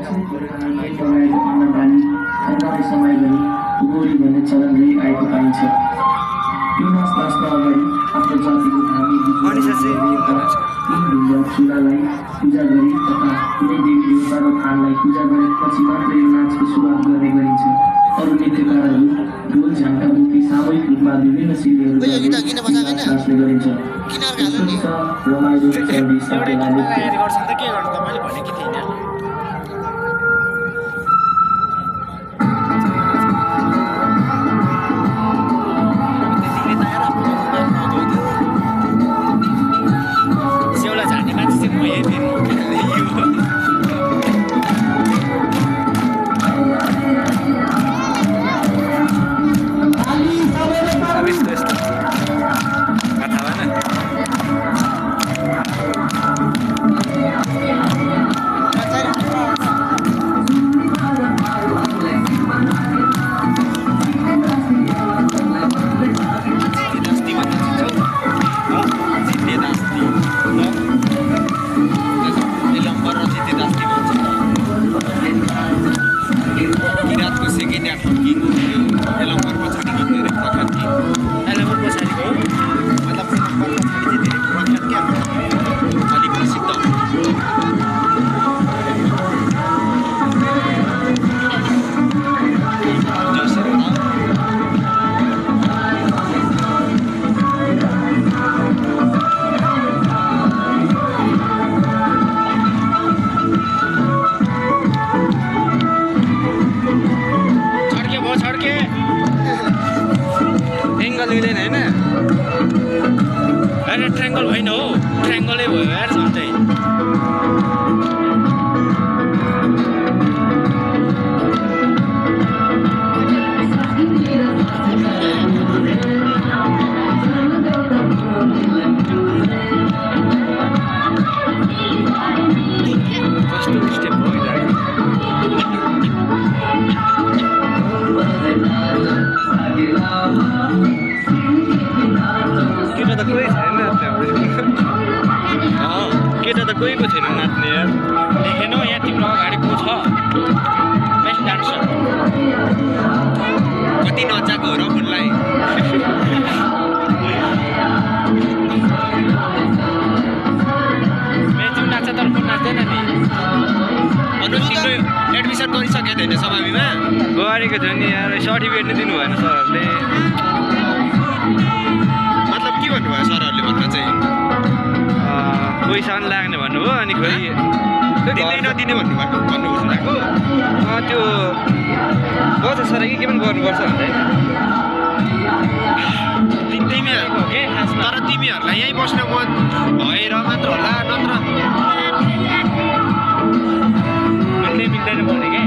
शैक्षणिक घटनालाई लगाएको अन्नबाली खन्दाले समयभरि गोरी भन्ने चलन रही आएको पाइन्छ। यो मास बाँच्न अगाडि आफ्नो जातिको धार्मिक चुलालाई पूजा गरी तथा कुनै देवी देवता र थानलाई पूजा गरेपछि मात्र यो नाचको सुरुवात गर्ने गरिन्छ। अरू नृत्यकारहरू ढोल झ्याङ्का बोकी सामूहिक रूपमा विभिन्न शैलीहरू नाच्ने गरिन्छ। रमाइलो चण्डी साकेला नृत्य ट्रायंगल होइन हो, ट्रायंगलै भयो यार झन्डै। कस्तो स्टेप हो केटा त कोही छैन केटा त कोही पो छैन नाच्ने यार। देखेन यहाँ तिम्रो अगाडि को छ बेस्ट डान्सर। कति नचाको हो र उनलाई। मेजु नाच्छ तर को नाच्दैन नि। अनुज तिम्रो एडमिसन गरिसके थिएन समाविमा? गरेको थियो नि यार, सर्टिफिकेट नै दिनु भएन सरहरूले। मतलब के भन्नुभयो सरहरूले भन्न चाहिँ? पैसा पनि लाग्ने भन्नुभयो। अनि खोइ दिँदै नदिने भन्नुभएको सुनेको। त्यो गर्छ सर के पनि गर्नुपर्छ भन्दै तर तिमीहरूलाई यहीँ बस्न मन भएर मात्र होला, नत्र मिल्दैन भने क्या।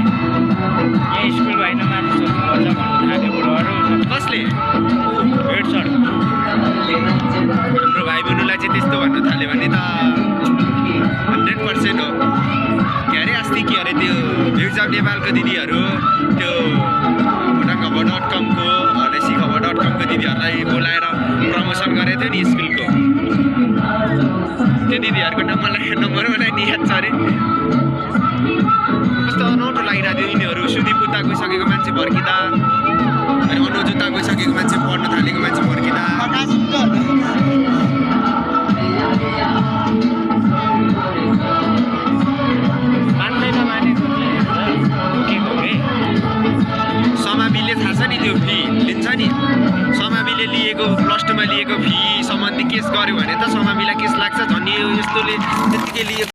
यहाँ स्कुल भएन माथि सोध्नु पर्छ भन्नु थाल्यो बुढोहरू। कसले? भेट सर हाम्रो भाइ बहिनीलाई चाहिँ त्यस्तो भन्न थाल्यो भने त 100% हो। के अरे अस्ति के अरे त्यो भ्युज अफ नेपालको दिदीहरू त्यो भुटाखबर.com अनि सिखबर.com दिदीहरूलाई बोलाएर प्रमोसन गरेको थियो नि स्कुलको। त्यो दिदीहरूको नम्बर मलाई नि याद छ अरे। कस्तो अनौठो लागिरहेको थियो यिनीहरू। सुदीप उता गइसकेको मान्छे भर्किँदा, अनि अनुज उता गइसकेको मान्छे पढ्न थालेको मान्छे भर्किँदा। समाविले थाहा छ नि त्यो फी लिन्छ नि। समाविले लिएको +2 मा लिएको फी सम्बन्धी केस गर्यो भने त समाविलाई केस लाग्छ। झन् यो यस्तोले त्यतिकै लिएको